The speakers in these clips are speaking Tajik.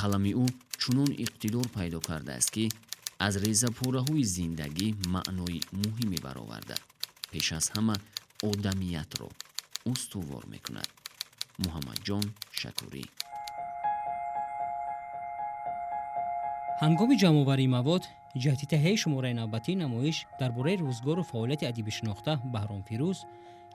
Қалами ӯ чунон иқтидор пайдо кардааст, ки аз резапораҳои зиндагӣ маънои муҳиме бароварда, пеш аз ҳама одамиятро устувор мекунад. Муҳаммадҷон Шакурӣ. Ҳангоми ҷамъоварии мавод ҷиҳати таҳияи шумораи навбатии намоиш дар бораи рӯзгору фаъолияти адибишинохта Баҳром Фирӯз,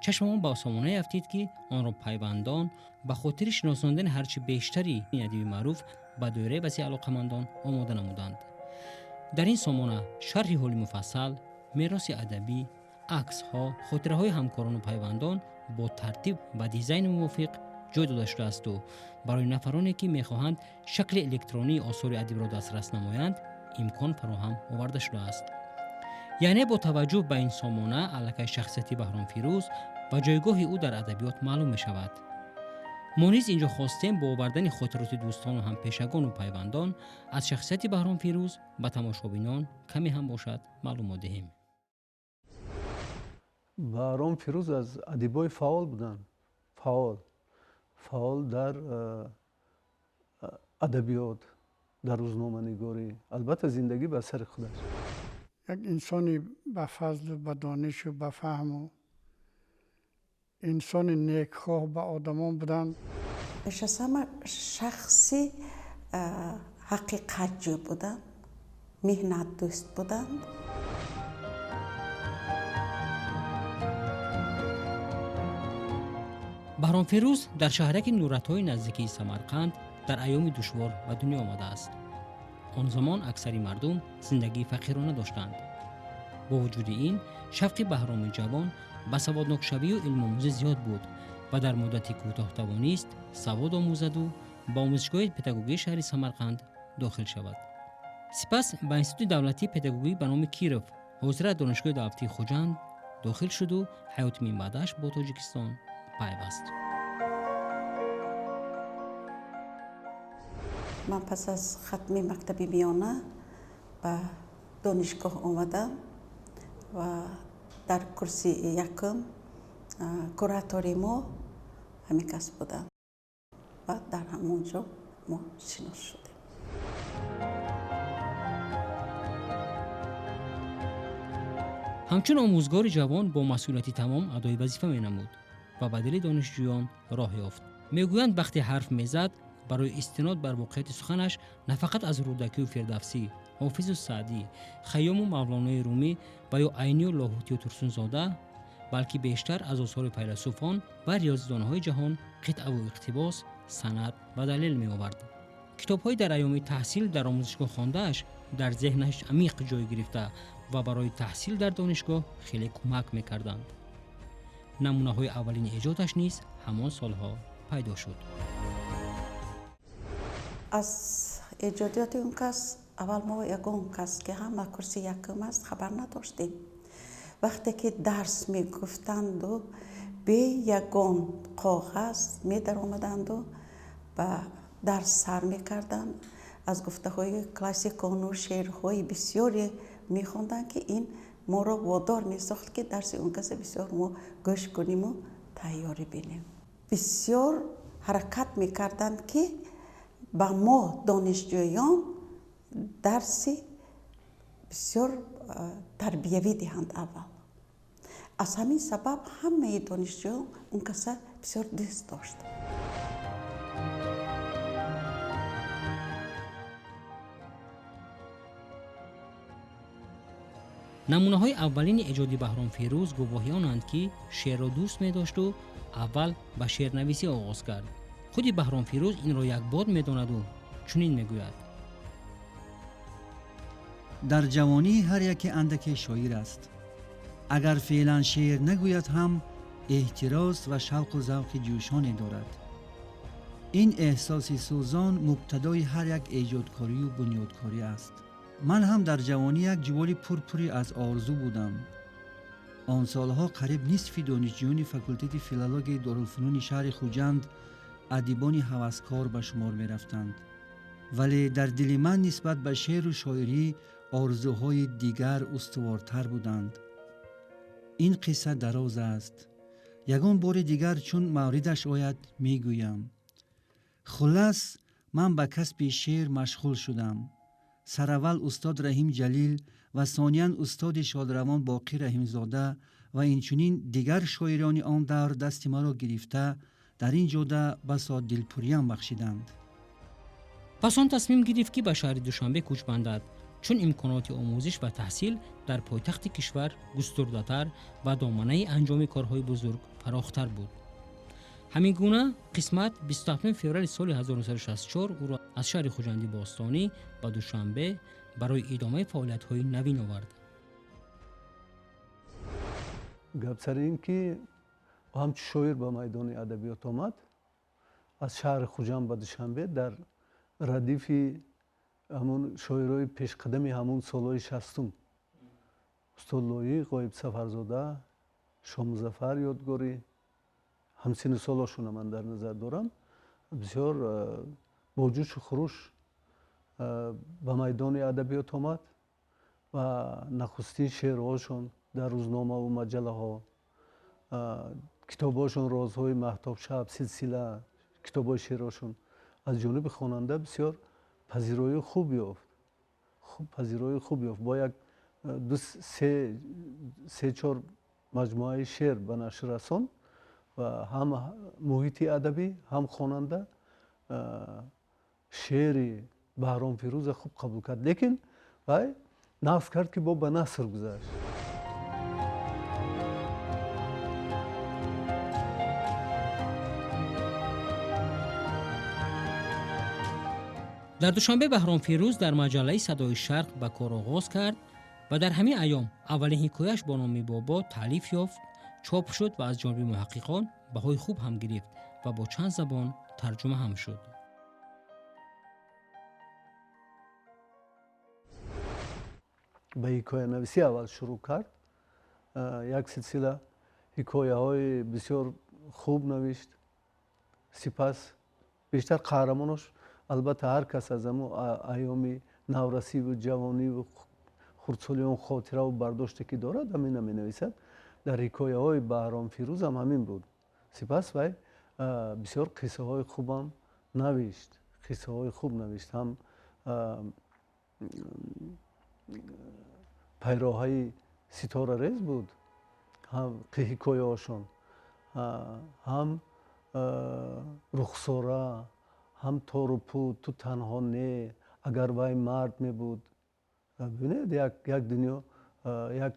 чашмамон ба сомонае афтид, ки онро пайвандон ба хотири шиносондани ҳарчи бештари ин адиби маъруф ба доираи васеи алоқамандон омода намуданд. Дар ин сомона шарҳи ҳоли муфассал, мероси адабӣ, аксҳо, хотираҳои ҳамкорону пайвандон бо тартиб ва дизайни мувофиқ ҷой дода шудаасту барои нафароне, ки мехоҳанд шакли электронии осори адибро дастрас намоянд, имкон фароҳам оварда шудааст. Яъне бо таваҷҷӯҳ ба ин сомона аллакай шахсияти Баҳром Фирӯз ва ҷойгоҳи ӯ дар адабиёт маълум мешавад. Мо низ инҷо хостем бо овардани хотироти дӯстону ҳампешагону пайвандон аз шахсияти Баҳром Фирӯз ба тамошобинон каме ҳам бошад маълумот диҳем. Баҳром Фирӯз аз адибои фаъол буданд. Фаъол. Фаъол дар адабиёт, дар рӯзноманигорӣ. Албатта, зиндагӣ ба сари худаш. Як инсони ба фазлу ба донишу ба фаҳму инсони некхоҳ ба одамон буданд. Пеш аз ҳама шахси ҳақиқатҷӯ буданд, меҳнатдӯст буданд. Баҳром Фирӯз дар шаҳраки Нуратҳои наздикии Самарқанд дар айёми душвор ба дунё омадааст. Он замон аксари мардум зиндагии фақирона доштанд. Бо вуҷуди ин, шавқи Баҳроми ҷавон ба саводнокшавию илмомӯзӣ зиёд буд ва дар муддати кӯтоҳ тавонист савод омӯзаду ба омӯзишгоҳи педагогии шаҳри Самарқанд дохил шавад. Сипас ба Институти давлатии педагогӣ ба номи Киров, ҳозира Донишгоҳи давлатии Хуҷанд, дохил шуду ҳаёти минбаъдааш бо Тоҷикистон пайваст. Ман пас аз хатми мактаби миёна ба донишгоҳ омадам ва дар курси якум куратори мо ҳамин кас буданд ва дар ҳамон ҷо мо шинос шудем. Ҳамчун омӯзгори ҷавон бо масъулияти тамом адои вазифа менамуд ва ба дили донишҷӯён роҳ ёфт. Мегӯянд, вақте ҳарф мезад, барои истинод бар воқеияти суханаш на фақат аз Рӯдакию Фирдавсӣ, Ҳофизу Саъдӣ, Хайёму Мавлонои Румӣ ва ё Айнию Лоҳутию Турсунзода, балки бештар аз осори файласуфон ва риёзидонҳои ҷаҳон қитъаву иқтибос, санад ва далел меовард. Китобҳои дар айёми таҳсил дар омӯзишгоҳ хондааш дар зеҳнаш амиқ ҷой гирифта ва барои таҳсил дар донишгоҳ хеле кӯмак мекарданд. Намунаҳои аввалини эҷодаш низ ҳамон солҳо пайдо шуд. Аз эҷодиёти он кас аввал мо ягон кас, ки ҳама курси якум аст, хабар надоштем. Вақте ки дарс мегуфтанду, бе ягон коғаз медаромаданду, ба дарс сар мекарданд, аз гуфтаҳои классикону шеърҳои бисёре мехонданд, ки ин моро водор месохт, ки дарси он каса бисёр мо гӯш куниму тайёрӣ бинем. Бисёр ҳаракат мекарданд, ки ба мо донишҷӯён дарси бисёр тарбиявӣ диҳанд аввал. Аз ҳамин сабаб ҳамаи донишҷӯён он каса бисёр дӯст дошт. Намунаҳои аввалини эҷоди Баҳром Фирӯз гувоҳи онанд, ки шеърро дӯст медошту аввал ба шеърнависӣ оғоз кард. Худи Баҳром Фирӯз инро якбод медонаду чунин мегӯяд: Дар ҷавонӣ ҳар яке андаке шоир аст. Агар феълан шеър нагӯяд ҳам, эҳтирос ва шавқу завқи ҷӯшоне дорад. Ин эҳсоси сӯзон мубтадои ҳар як эҷодкорию бунёдкорӣ аст. Ман ҳам дар ҷавонӣ як ҷуволи пурпурӣ аз орзу будам. Он солҳо қариб нисфи донишҷӯёни факултети филологияи Дорулфунуни шаҳри Хуҷанд адибони ҳаваскор ба шумор мерафтанд, вале дар дили ман нисбат ба шеъру шоирӣ орзуҳои дигар устувортар буданд. Ин қисса дароз аст, ягон бори дигар чун мавридаш ояд, мегӯям. Хуллас, Ман ба касби шеър машғул шудам. Сараввал устод Раҳим Ҷалил ва сониян устоди шодравон Боқир Раҳимзода ва инчунин дигар шоирони он давр дасти маро гирифта дар ин ҷода басо дилпуриям бахшиданд. Пас он тасмим гирифт, ки ба шаҳри Душанбе кӯч бандад, чун имконоти омӯзиш ва таҳсил дар пойтахти кишвар густурдатар ва доманаи анҷоми корҳои бузург фарохтар буд. Ҳамин гуна қисмат 27 феврали соли 1964 ӯро аз шаҳри Хуҷанди бостонӣ ба Душанбе барои идомаи фаъолиятҳои навин овард. Гап сари ин ки ҳамчун шоир ба майдони адабиёт омад, аз шаҳри Хуҷанд ба Душанбе дар радифи ҳамун шоирои пешқадами ҳамун солҳои 60-ум устод Лоиқ, Ғоиб Сафарзода, Шомузафар Ёдгорӣ, ҳамсину солошона ман дар назар дорам, бисёр бо ҷӯшу хуруш ба майдони адабиёт омад ва нахустин шеърҳошон дар рӯзномаву маҷаллаҳо, китобҳошон «Розҳои маҳтобшаб», силсила китобҳои шеърҳошон аз ҷониби хонанда бисёр пазироии хуб ёфт. Пазироии хуб ёфт. Бо як ду се чор маҷмӯаи шеър ба нашр расонд ва ҳам муҳити адабӣ, ҳам хонанда шеъри Баҳром Фирӯза хуб қабул кард. Лекин вай нафс кард, ки бо ба наср гузашт. Дар Душанбе Баҳром Фирӯз дар маҷаллаи «Садои Шарқ» ба кор оғоз кард ва дар ҳамин айём аввалин ҳикояш бо номи «Бобо» таълиф ёфт, чоп шуд ва аз ҷониби муҳаққиқон баҳои хуб ҳам гирифт ва бо чанд забон тарҷума ҳам шуд. Ба ҳикоянависӣ аввал шурӯъ кард. Як силсила ҳикояҳои бисёр хуб навишт. Сипас бештар қаҳрамонош, албатта, ҳар кас аз ҳамун айёми наврасиву ҷавониву хурдсоли он хотираву бардоште ки дорад, ҳамина менависад. Дар ҳикояҳои Баҳром Фирӯз ҳам ҳамин буд. Сипас вай бисёр қиссаҳои хубам навишт, қиссаҳои хуб навишт, ҳам пайроҳаи ситорарез буд, ҳам ҳикояҳошон, ҳам Рухсора, ҳам Тору пуд, Ту танҳо не, Агар вай мард мебуд. Бибинед, як дунё, як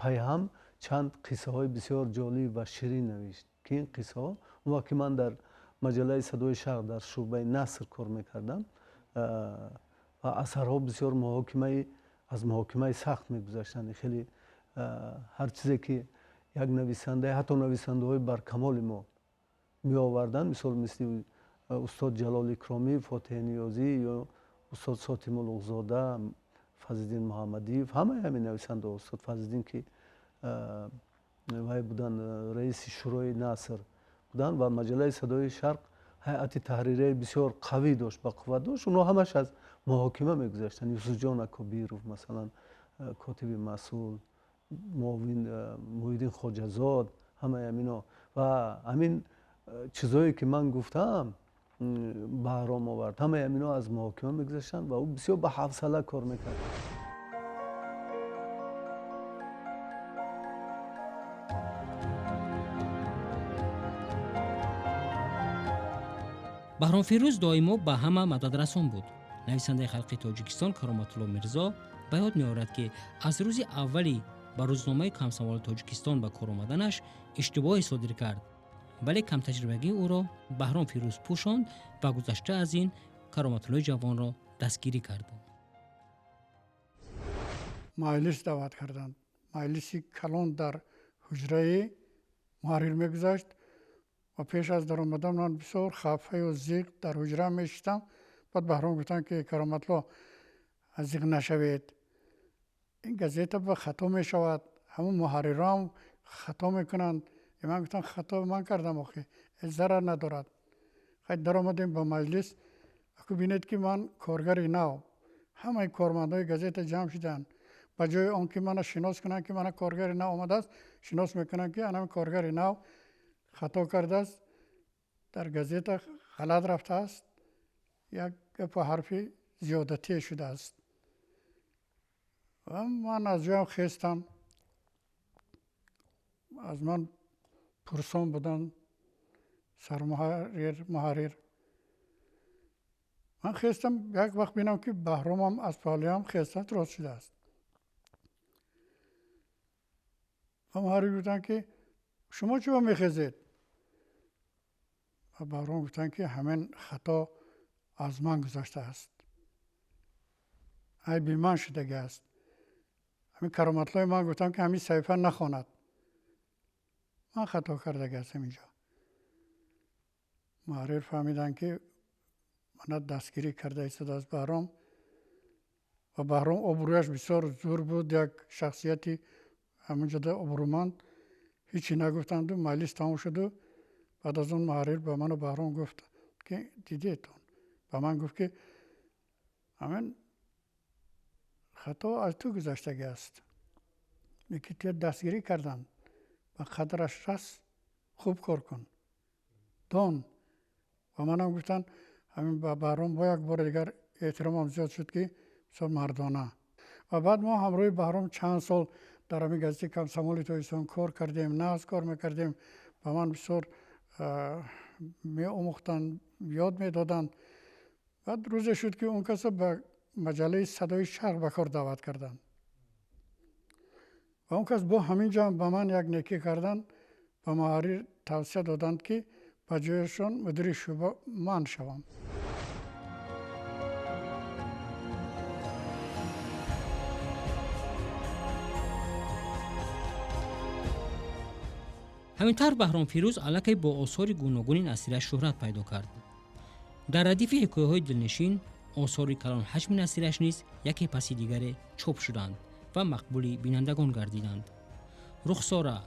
пайҳам чанд қиссаҳои бисёр ҷолиб ва ширин навишт, ки ин қиссаҳо он вақт ки ман дар маҷаллаи «Садои Шарқ» дар шӯъбаи наср кор мекардам ва асарҳо бисёр аз муҳокимаи сахт мегузаштанд. Хеле ҳар чизе ки як нависанда, ҳатто нависандаҳои баркамоли мо меоварданд, мисол мисли устод Ҷалол Икромӣ, Фотеҳ Ниёзӣ ё устод Сотим Улуғзода, Фазлиддин Муҳаммадиев, ҳамаи ҳамин нависандаҳо, устод Фазлиддин ки вай буданд, раиси шӯрои наср буданд ва маҷаллаи «Садои Шарқ» ҳайати таҳририяи бисёр қавӣ дошт, ба қувват дошт, онҳо ҳамаш аз муҳокима мегузаштанд. Юсуфҷон Акобиров, масалан, котиби масъул, муовин Муҳиддин Хоҷазод, ҳамаи ҳамино. Ва ҳамин чизое ки ман гуфтаам, Баҳром овард, ҳамаи ҳамино аз муҳокима мегузаштанд ва ӯ бисёр ба ҳавсала кор мекард. Баҳром Фирӯз доимо ба ҳама мадаdraсон буд. Нависандаи халқи Тоҷикистон Кароматулло Мирзо ба ёд меорад, ки аз рӯзи аввали ба рӯзномаи «Комсомоли Тоҷикистон» ба кор омаданаш иштибоҳе содир кард, вале камтаҷрибагии ӯро Баҳром Фирӯз пӯшонд ва гузашта аз ин Кароматуллои ҷавонро дастгирӣ кард. Маҷлис даъват карданд. Маҷлиси калон дар ҳуҷраи муҳаррир мегузашт ва пеш аз даромадан ман бисёр хафаю зиқ дар ҳуҷра мешистам. Баъд Баҳром гуфтанд, ки Кароматло, зиқ нашавед, ин газета ба хато мешавад, ҳамун муҳаррироам хато мекунанд. Ман гуфтам, хато ман кардам, охи ҳеҷ зарар надорад. Хай, даромадем ба маҷлис. Аку бинед, ки ман коргари нав, ҳамаи кормандои газета ҷамъ шуданд. Ба ҷои он ки мана шинос кунанд, ки мана коргари нав омадааст, шинос мекунанд, ки анами коргари нав хато кардааст, дар газета ғалат рафтааст. як гапу ҳарфи зиёдатие шудааст. Ва ман аз ҷоям хестам, аз ман пурсон буданд сармуҳаррир, муҳаррир. Ман хестам, як вақт бинам ки Баҳромам аз паҳлӯям хеста рост шудааст. Ва муҳаррир гуфтанд ки шумо чиро мехезед? Ва Баҳром гуфтанд ки ҳамин хато аз ман гузаштааст, айби ман шудагӣ аст. Ҳамин кароматлои ман гуфтам ки ҳамин саҳифа нахонад, ман хато кардагӣ ҳастам инҷо. Муҳаррир фаҳмиданд ки мана дастгирӣ карда истодааст Баҳром. Ва Баҳром обрӯяш бисёр зур буд, як шахсияти ҳамонҷода обрӯманд. Ҳечи нагуфтанду маҷлис тамом шуду баъд аз он муҳаррир ба ману Баҳром гуфт ки дидетон, ба ман гуфт ки ҳамин хато аз ту гузаштагӣ аст, лекин туя дастгирӣ карданд, ба қадраш рас, хуб кор кун, дон. Ва манам гуфтанд ҳамин ба Баҳром бо як бори дигар эҳтиромам зиёд шуд ки бисёр мардона. Ва баъд мо ҳамроҳи Баҳром чанд сол дар ҳамин газетаи Комсомоли Тоҷикистон кор кардем, нағз кор мекардем. Ба ман бисёр меомӯхтанд, ёд медоданд. Баъд рӯзе шуд ки он касо ба маҷаллаи Садои Шарқ ба кор даъват карданд. Ва он кас бо ҳамин ҷо ба ман як некӣ карданд, ба муҳаррир тавсия доданд ки ба ҷояшон мудири шӯъба ман шавам. Ҳамин тавр Баҳром Фирӯз аллакай бо осори гуногуни насрияш шӯҳрат пайдо кард. Дар радифи ҳикояҳои дилнишин осори калонҳаҷми насрияш низ яке паси дигаре чоп шуданд ва мақбули бинандагон гардиданд. Рухсора,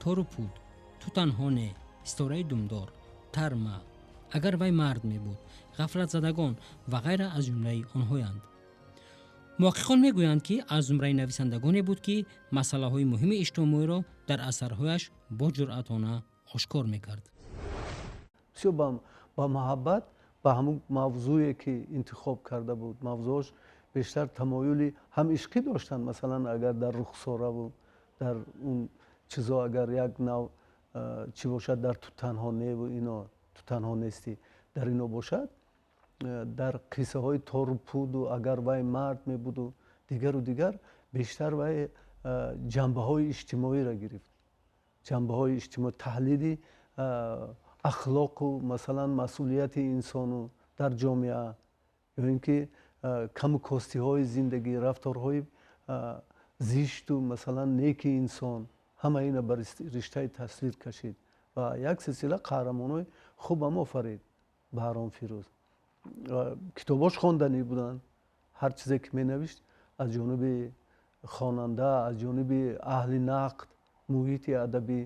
Тору пуд, Ту танҳо не, Ситораи думдор, Тарма, Агар вай мард мебуд, Ғафлатзадагон ва ғайра аз ҷумлаи онҳоянд. Муҳаққиқон мегӯянд ки аз зумраи нависандагоне буд ки масъалаҳои муҳими иҷтимоиро дар асарҳояш бо ҷуръатона ошкор мекард. Бисёр ба муҳаббат ба ҳамун мавзӯе ки интихоб карда буд, мавзӯаш бештар тамоюли ҳам ишқӣ доштанд. Масалан агар дар Рухсораву дар он чизо агар як нав чӣ бошад, дар Ту танҳо неву ино, Ту танҳо нестӣ, дар ино бошад, дар қиссаҳои Тору пуду Агар вай мард мебуду дигару дигар бештар вай ҷанбаҳои иҷтимоиро гирифт. Ҷанбаҳои иҷтимоӣ, таҳлили ахлоқу масалан масъулияти инсону дар ҷомеа, ё ин ки каму костиҳои зиндагӣ, рафторҳои зишту масалан неки инсон, ҳама ина ба риштаи тасвир кашид ва як силсила қаҳрамонҳои хубам офарид Баҳром Фирӯз. Китобош хонданӣ буданд, ҳар чизе ки менавишт аз ҷониби хонанда, аз ҷониби аҳли нақд, муҳити адабӣ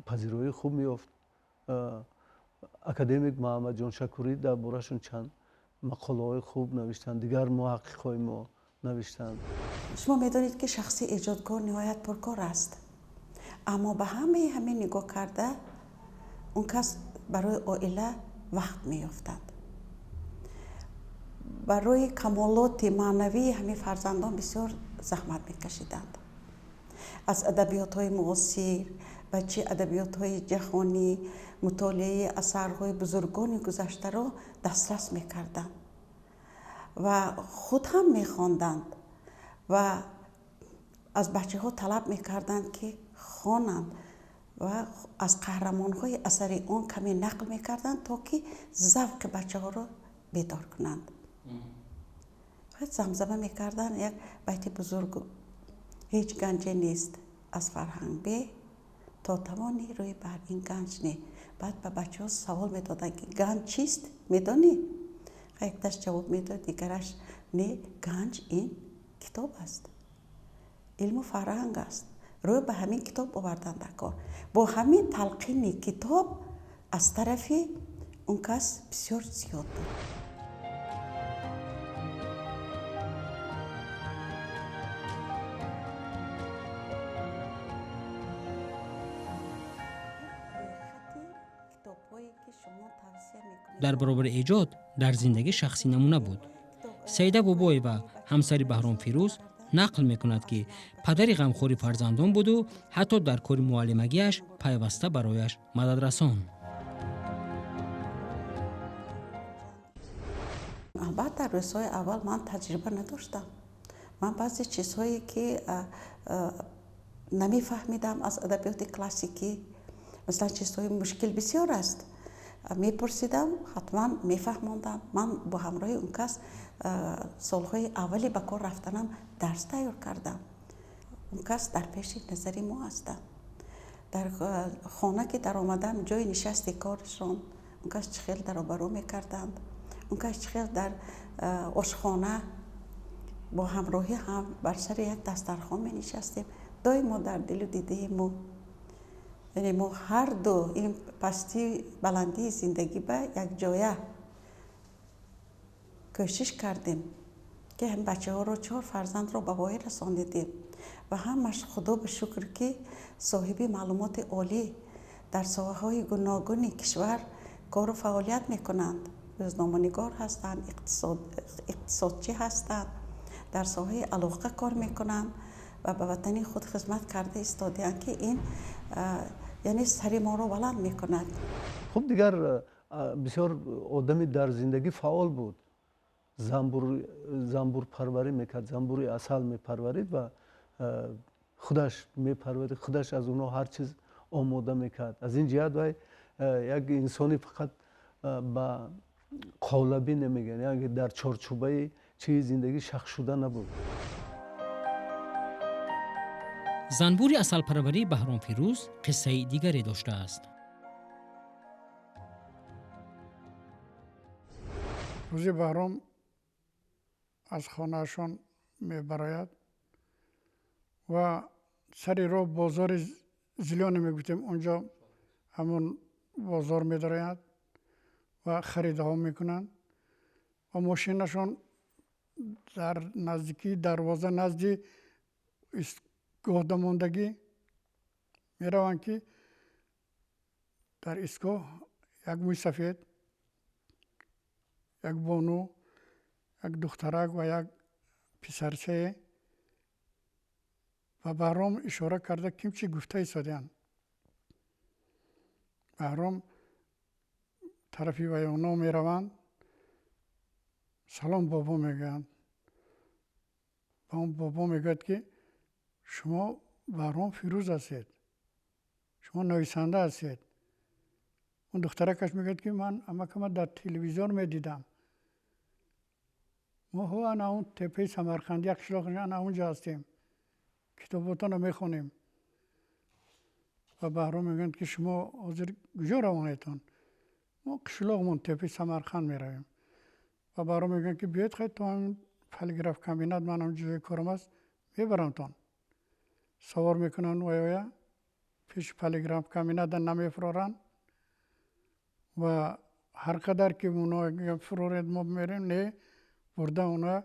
пазироӣ хуб меёфт. Академик Муҳаммадҷон Шакурӣ дар борашон чанд мақолаҳои хуб навиштанд, дигар муҳаққиқҳои мо навиштанд. Шумо медонед ки шахси эҷодгор ниҳоят пуркор аст, аммо ба ҳамаи ҳамин нигоҳ карда он кас барои оила вақт меёфтанд. Барои камолоти маънавии ҳамин фарзандон бисёр заҳмат мекашиданд. Аз адабиётҳои муосир ва чи адабиётҳои ҷаҳонӣ мутолиаи асарҳои бузургони гузаштаро дастрас мекарданд ва худ ҳам мехонданд ва аз бачаҳо талаб мекарданд ки хонанд ва аз қаҳрамонҳои асари он каме нақл мекарданд то ки завқи бачаҳоро бедор кунанд. Замзама мекарданд як байти бузург: ҳеҷ ганҷе нест аз фарҳанг бе, то тавони рӯи бар ин ганҷ не. Баъд ба бачаҳо савол медоданд ки ганҷ чист, медонӣ? Якташ ҷавоб медод, дигараш не, ганҷ ин китоб аст, илму фарҳанг аст. Рӯй ба ҳамин китоб оварданд дар кор. Бо ҳамин талқини китоб аз тарафи он кас бисёр зиёд буд. Дар баробари эҷод дар зиндагӣ шахси намуна буд. Саида Бобоева, ҳамсари Баҳром Фирӯз, нақл мекунад, ки падари ғамхори фарзандон буду ҳатто дар кори муаллимагиаш пайваста барояш мададрасон. Албатта, рӯзҳои аввал ман таҷриба надоштам. Ман баъзе чизҳое ки намефаҳмидам аз адабиёти классикӣ, масалан, чизҳои мушкил бисёр аст, мепурсидам, ҳатман мефаҳмондам. Ман бо ҳамроҳи он кас солҳои аввали ба кор рафтанам дарс тайёр кардам. Он кас дар пеши назари мо ҳастанд. Дар хона ки даромадам, ҷои нишасти коршон, он кас чӣ хел даробарӯ мекарданд, он кас чӣ хел дар ошхона бо ҳамроҳӣ ҳам бар сари як дастархон менишастем. Доимо дар дилу дидаи мо, яъне мо ҳар ду ин пастӣ баландии зиндагӣ ба якҷоя кӯшиш кардем, ки ҳам бачаҳоро, чор фарзандро ба воя расонидем ва ҳамаш, худо ба шукр, ки соҳиби маълумоти олӣ дар соҳаҳои гуногуни кишвар кору фаъолият мекунанд. Рӯзноманигор ҳастанд, иқтисодчӣ ҳастанд, дар соҳаи алоқа кор мекунанд ва ба ватани худ хизмат карда истодаанд, ки ин яъне сари моро баланд мекунад. Хуб, дигар бисёр одами дар зиндагӣ фаъол буд. Занбурпарварӣ мекард, занбури асал мепарварид ва худаш мепарварид, худаш аз онҳо ҳар чиз омода мекард. Аз ин ҷиҳат вай як инсони фақат ба қолабӣ намегӯянд, яъне дар чорчӯбаи чизи зиндагӣ шахсшуда набуд. Занбури асалпарварии Баҳром Фирӯз қиссаи дигаре доштааст. Рӯзи Баҳром аз хонаашон мебарояд ва сари роҳ бозори Зилёне мегуфтем, онҷо ҳамон бозор медарояд ва харидаҳо мекунанд ва мошинашон дар наздикии дарвоза, назди истгоҳда мондагӣ мераванд, ки дар истгоҳ як мӯи сафед, як бону, як духтарак ва як писарчае ба Баҳром ишора карда ким чӣ гуфта истодаанд. Баҳром тарафи вайоно мераванд, салом бобо мегӯянд. Ба он бобо мегӯяд, ки шумо Баҳром Фирӯз ҳастед, шумо нависанда ҳастед. Он духтаракаш мегӯяд, ки ман амакама дар телевизион медидам. Мо ҳо ана он теппаи Самарқандӣ, як қишлоқ, ана онҷо ҳастем, китоботонро мехонем. Ва Баҳром мегӯянд, ки шумо ҳозир куҷо равонетон? Мо қишлоқмон теппаи Самарқанд меравем. Ва Баҳром мегӯянд, ки биёед хай то ҳамин полиграфкомбинат, ман ҳам ҷои корам аст, мебарамтон. Савор мекунанд ваёя, пеши полиграфкомбината намефуроранд ва ҳар қадар ки оно фуроред, мо мерем, не, бурда оно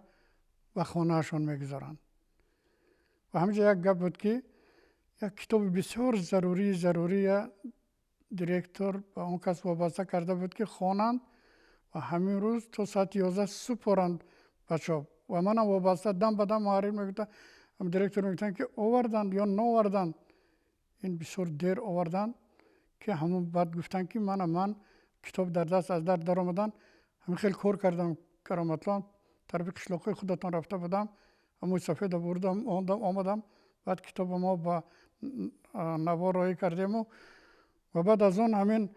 ба хонаашон мегузоранд. Ва ҳаминҷо як гап буд, ки як китоби бисёр зарурия директор ба он кас вобаста карда буд, ки хонанд ва ҳамин рӯз то соати 11 супоранд ба чоп. Ва манам вобаста дам ба дам муҳаррир мегуфтам, директор мегуфтанд, ки оварданд ё наоварданд. Ин бисёр дер оварданд, ки ҳамон баъд гуфтанд, ки мана ман китоб дар даст аз дар даромадан, ҳамин хел кор кардам, Кароматлон тарафи қишлоқҳои худатон рафта будам, ҳамои сафеда бурдам, омадам, баъд китоба мо ба навор роҳӣ кардему ва баъд аз он ҳамин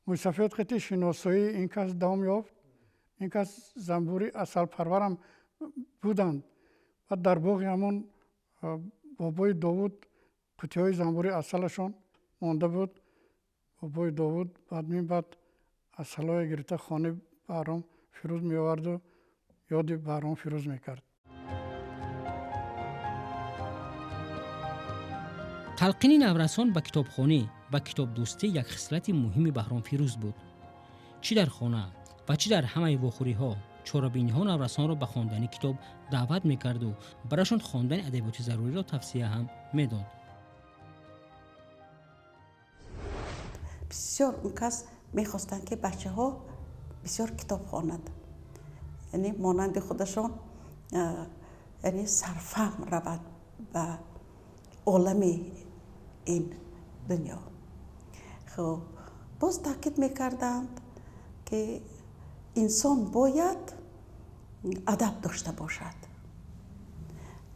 мӯйсафед қити шиносоии ин кас давом ёфт. Ин кас занбури асалпарварам буданд. Баъд дар боғи ҳамон бобои Довуд қутиҳои занбури асалашон монда буд. Бобои Довуд баъд мин баъд асалҳое гирифта хонаи Баҳром Фирӯз меоварду ёди Баҳром Фирӯз мекард. Талқини наврасон ба китобхонӣ ва китобдӯстӣ як хислати муҳими Баҳром Фирӯз буд. Чӣ дар хона ва чӣ дар ҳамаи вохӯриҳо, чорабиниҳо наврасонро ба хондани китоб даъват мекарду барашон хондани адабиёти заруриро тавсия ҳам медод. Бисёр он кас мехостанд, ки бачаҳо Бисёр китоб хонад, яъне монанди худашон, яъне сарфаҳм равад ба олами ин дунё. Хуб, боз таъкид мекарданд, ки инсон бояд адаб дошта бошад,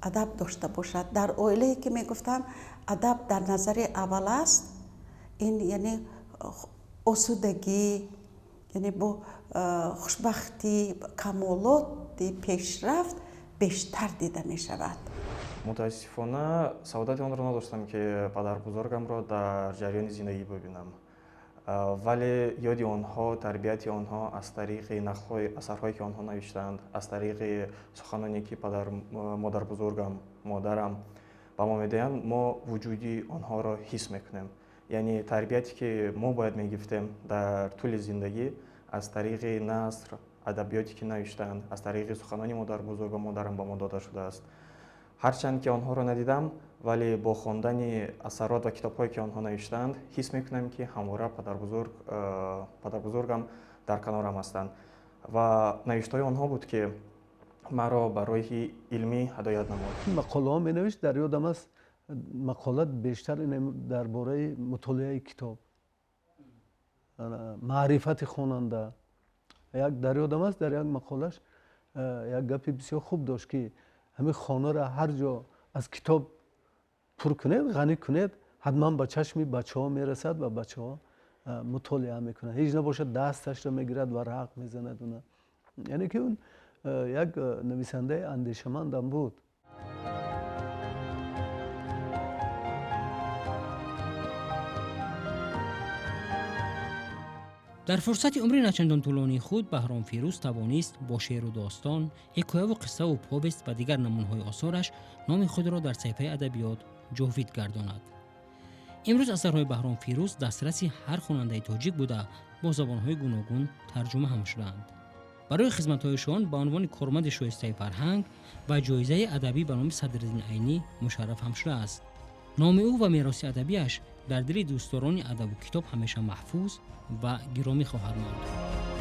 адаб дошта бошад. Дар оилае ки мегуфтанд, адаб дар назари аввал аст, ин яъне осудагӣ, яъне бо хушбахтӣ, камолоти пешрафт бештар дида мешавад. Мутаассифона, саодати онро надоштам, ки падарбузургамро дар ҷараёни зиндагӣ бибинам, вале ёди онҳо, тарбияти онҳо аз тариқи нақлҳои асарҳое, ки онҳо навиштаанд, аз тариқи суханоне, ки падар модарбузургам, модарам ба мо медиҳанд, мо вуҷуди онҳоро ҳис мекунем. Яъне тарбияте, ки мо бояд мегирифтем дар тӯли зиндагӣ, аз тариқи наср, адабиёте, ки навиштаанд, аз тариқи суханони модарбузургу модарам ба мо дода шудааст. Ҳарчанд ки онҳоро надидам, вале бо хондани асарот ва китобҳое, ки онҳо навиштаанд, ҳис мекунам, ки ҳамвора падарбузургам дар канорам ҳастанд ва навиштаҳои онҳо буд, ки маро ба роҳи илмӣ ҳидоят намуд. Мақолаҳо менавишт, дар ёдам аст, мақола бештар дар бораи мутолиаи китоб, маърифати хонанда. Як дар ёдам аст, дар як мақолаш як гапи бисёр хуб дошт, ки ҳамин хонаро ҳар ҷо аз китоб пур кунед, ғанӣ кунед, ҳатман ба чашми бачаҳо мерасад ва бачаҳо мутолиа мекунанд. Ҳеҷ набошад, дасташро мегирад ва варақ мезанад уна. Яъне ки он як нависандаи андешамандам буд. Дар фурсати умри начандон тӯлонии худ Баҳром Фирӯз тавонист бо шеъру достон, ҳикояву қиссаву повест ва дигар намунаҳои осораш номи худро дар саҳифаи адабиёт ҷовид гардонад. Имрӯз асарҳои Баҳром Фирӯз дастраси ҳар хонандаи тоҷик буда, бо забонҳои гуногун тарҷума ҳам шудаанд. Барои хизматҳояшон ба унвони корманди шоистаи фарҳанг ва ҷоизаи адабӣ ба номи Садриддин Айнӣ мушарраф ҳам шудааст. Номи ӯ ва мероси адабиаш дар дили дӯстдорони адабу китоб ҳамеша маҳфуз ва гиромӣ хоҳад монд.